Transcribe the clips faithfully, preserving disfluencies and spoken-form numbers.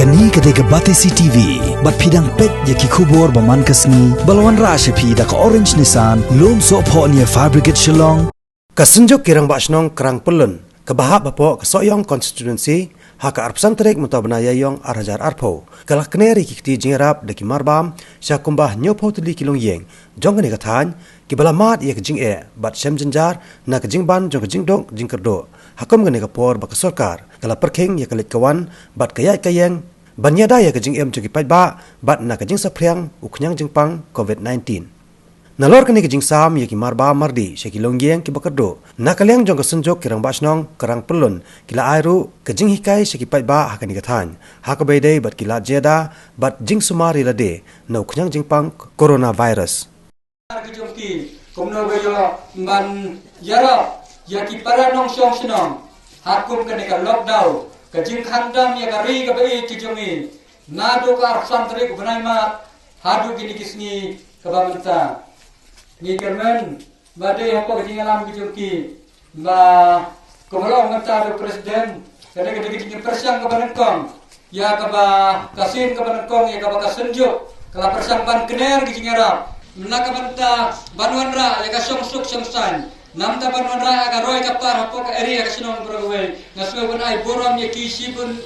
Kane ka dei ka Batesi T V, bad phi dang peit ïa ki khubor ba man ka sngi, ba la wanrah sha phi da ka Orange Nissan, Lumsohphoh near Fire Brigade Shillong. Ka Synjuk ki Rangbah Shnong Krang Pyllun, kaba hap hapoh ka Sohiong Constituency, ha ka arphew san tarik mynta u bnai Ïaïong ar hajar arphew, ka la kner ïa ki kti jingïarap da ki marbam sha kumba hynñiewphew tylli ki longïing jong kane ka thaiñ, kiba la mad ïa ka jingeh bad shem jynjar na ka jingban jong ka jingduk jingkyrduh, ha kum kane ka por ba ka sorkar ka la pyrkhing ïa ka leit ka wan bad ka ïaid ka ïeng, ban ïada ïa ka jingim jong ki paidbah bad na ka jingsaphriang u khñiang jingpang covid nineteen. Nalor kane ka jingsam ïa ki marbam mardih sha ki longïing kiba kyrduh, na ka liang jong ka Synjuk ki Rangbah Shnong Krang Pyllun, ki la ai ruh ka jinghikai sha ki paidbah ha kane ka thaiñ, ha kaba ïadei bad ki lad jingïada bad jingsumar ïalade na u khñiang jingpang coronavirus. Ki jong ki, kumno ba ïoh ban ïarap ïa ki para nongshong shnong ha kum kane ka lockdown, ka jingkhantam ïa ka ri kaba ïeit ki jong ngi, naduh ka arphew san tarik u bnai Mac haduh kine ki sngi kaba mynta. Ngi kyrmen ba dei hapoh ka jingïalam ki jong ki, ba kumba la ong mynta da u President, ka dei ka dei ka jingpyrshang kaba nyngkong ïa kaba ka sien kaba nyngkong ïa kaba ka Synjuk ka la pyrshang ban kner ki jingïarap. Na ka bynta ban wanrah ïa ka shongsuk shongsaiñ, namar ban wanrah ïa ka roi ka par hapoh ka area ka shnong baroh kawei, nga sngew ban ai burom ïa ki shibun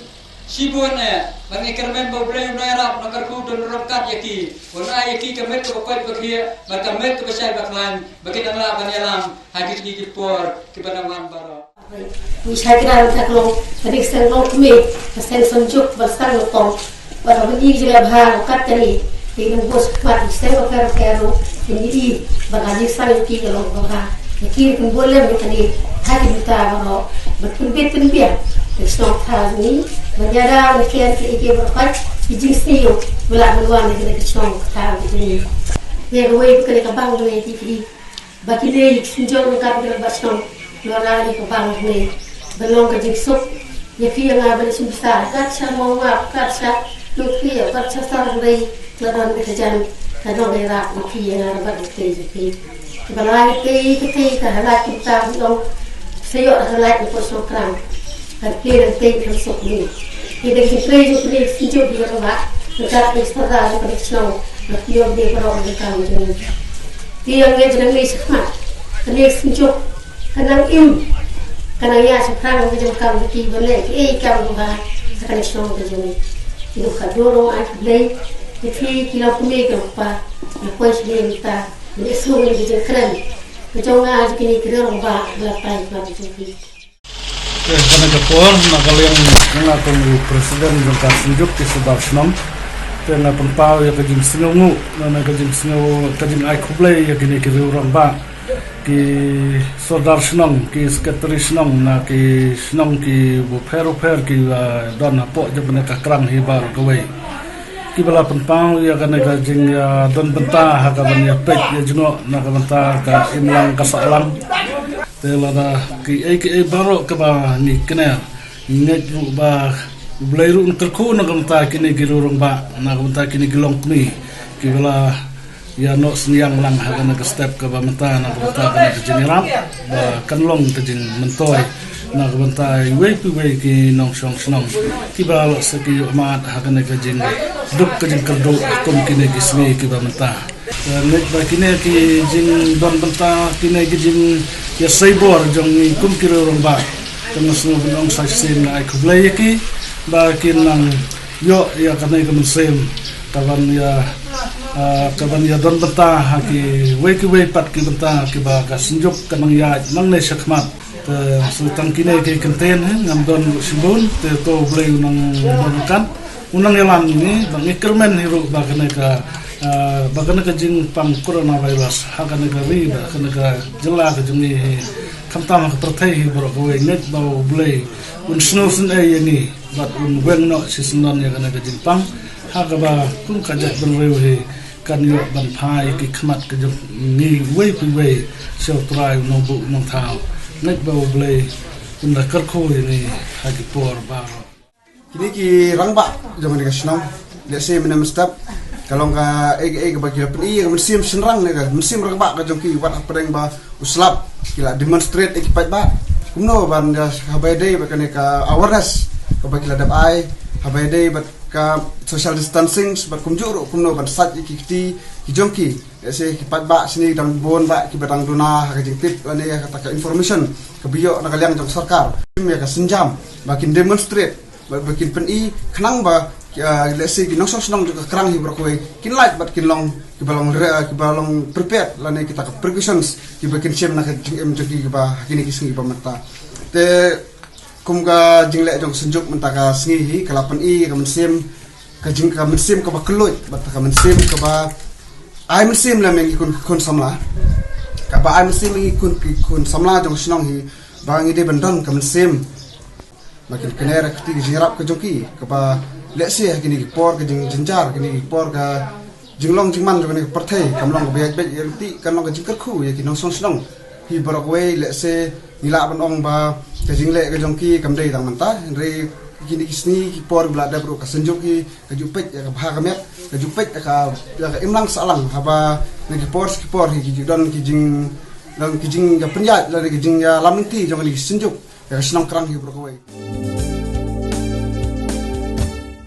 shibun eh, ba ngi kyrmen ba U Blei un ïarap, un kyrkhu, un ryngkat ïa ki, un ai ïa ki ka met kaba koit ba khiah bad ka met kaba shai ba khlaiñ, ba kin nang lah ban ïalam ha ki sngi ki por kiba nang wan baroh. Ngi shai kynnoh ïa ka long ka dei ka seng longkmie, ka seng Synjuk ba sdang nyngkong. Bad haba ngi jingïabha kat kane, ngi dang bus khmat ngi seng bapher bapher ruh, ngi i ba ka jingsang ïa ki ka long kaba bha. Ïa ki kin bun lem ïa kane ha ki bynta baroh, bad pynbit pynbiang ka shnong ka thaw jong ngi, ban ïada ban kren kiei kiei baroh, ki jingsniew ba lah ban wan ïa kane ka shnong ka thaw jong ngi. Ïa kawei ba kane ka bang ba ngi ïa ki, ki Ba kine ki synjor ryngkat bad ki rangbah shnong, lora ïa ka bang hangne ban long ka jingsuk ïa phi ïa nga ban shim bsa, kat sha Mawngap, kat sha Nongkhrih, kat sha Sar Hynrei, ka don ka jan, ka don ka ïarap ïa phi ïa nga bad ïa phi, ïa phi. Kiba la ïa phi, ïa phi ka halai ki bsa, ki ong sa ïoh halai ki por sngewthrang. Ka phi nang tei ka suk ni. Ki dei ki trei ju phi synjor ki rangbah, ka kat ki sardar, ka dei shnong, ka phi ong dei ka rong ka kam jong. Phi ong dei jong ni shakhmat. Ka dei synjor, ka nang im, ka nang ïa shaphrang ka jong kam ka ki ba leh ki ei kam ka ba, ka dei shnong ka jong ni. Ki dei ka dur rong ai ka dei, ki phi ki la kumne ka pa, ki poi shi dei ta, ki dei shnong ka jong kren. Ka jong nga ju kini ki rangbah, ba la tai ka jong ki. Te kane ka por na ka liang nga kum u president jong ka synjuk ki sordar shnong. Te nga pynpaw ïa ka jingsngewnguh, na ka jingsngew, ka jingai khublei ïa kine ki riew rangbah, ki sordar shnong, ki secretary shnong, na ki shnong ki bapher bapher ki, ah, don hapoh jong kane ka krang hi baroh kawei. Kiba la pynpaw ïa kane ka jing, ah, don bynta ha kaba ïa peit ïa jngoh na ka bynta ka imlang ka sahlang. Te lada kiei kiei baroh kaba ngi kner, ngi ngeit ruh ba U Blei ruh un kyrkhu na ka bynta kine ki riew rangbah, na ka bynta kine ki longkmie, kiba la ïa noh synñiang lang ha kane ka step kaba mynta na ka bynta kane ka jingïarap, ba kan long ka jingmyntoi na ka bynta iwei pa iwei ki nongshong shnong kiba la sa ki ïoh mad ha kane ka jingduk ka jingkyrduh kum kine ki sngi kiba mynta. Te ngeit ba kine ki jingdon bynta, kine ki jingïasei bor jong ngi kum ki riew rangbah, te nga sngew ban ong sa shisien nga ai khublei ïa ki ba kin nang ïoh ïa kane ka mynsiem kaban ïa, ah, kaban ïa don bynta ha kiwei kiwei pat ki bynta kiba ka synjuk ka nang ïaid nangne shakhmat. Te sa tang kine ki kyntien hi ngam don ruh shibun, te to U Blei u nang don ryngkat, u nang ïalam ïa ngi, ba ngi kyrmen hi ruh ba kane ka, ah, ba kane ka jingpang coronavirus ha kane ka ri, ba kane ka jylla ka jong ngi hi, khamtam ha ka pyrthei hi baroh kawei, ngeit ba U Blei un sngewsynei ïa ngi bad un weng noh shisyndon ïa kane ka jingpang, ha kaba kum ka jaitbynriew hi kan ïoh ban phai ki khmat ka jong ngi uwei pa uwei sha U Trai U Nongbuh U Nongthaw. Ngeit ba U Blei un da kyrkhu ïa ngi ha ki por baroh. Kine ki rangbah jong kane ka shnong, lehse mynne mynstep ka long kaei kaei kaba ki la pyni ïa ka mynsiem shynrang ne ka mynsiem rangbah ka jong ki, wat hapdeng ba u slap ki la demonstrate ïa ki paidbah. Kumno ban ïa, haba ïadei bad kane ka awareness kaba ki la dep ai, haba ïadei bad ka social distancing, bad kumjuh ruh kumno ban sait ïa ki kti ki jong ki. Lehse ki paidbah shini dang bun bah kiba dang duna ha ka jingtip lane ha kata ka information kaba ïoh na ka liang jong sorkar. Ïa ka sienjam ba kin demonstrate, ba, ba kin pyni khnang ba, ah, lehse ki nongshong shnong jong ka Krang hi baroh kawei kin lait bad kin long kiba long re, kiba long prepared lane kita ka precautions kiba kin shim na ka jingim jong ki kiba ha kine ki sngi ba mynta. Te kum ka jingleh jong ka Synjuk mynta ka sngi hi ka la pyni ka mynsiem, ka jing, ka mynsiem kaba kylluid bad ka mynsiem kaba ai mynsiem lem ïa ngi khun, khun samla, kaba ai mynsiem ïa ngi khun, khun samla jong ka shnong hi ba ngi dei ban don ka mynsiem ba kin kner ïa ka kti ka jingïarap ka jong ki, kaba lehse ha kine ki por ka jingjynjar, kine ki por ka jinglong jingman jong kane ka pyrthei kam long kaba ïaid beit ïaid lynti, kan long ka jingkyrkhu ïa ki nongshong shnong hi baroh kawei. Lehse ngi lah ban ong ba ka jingleh ka jong ki kam dei tang mynta, hynrei kine ki sngi ki por ba la dep ruh ka Synjuk hi ka ju peit ïa ka bha ka miat, ka ju peit ïa ka, ïa ka imlang sahlang, haba na ki por ki por hi ki ju don ki jing, don ki jingïapynïaid lane ki jingïalam lynti jong kane ka Synjuk ïa ka shnong Krang hi baroh kawei.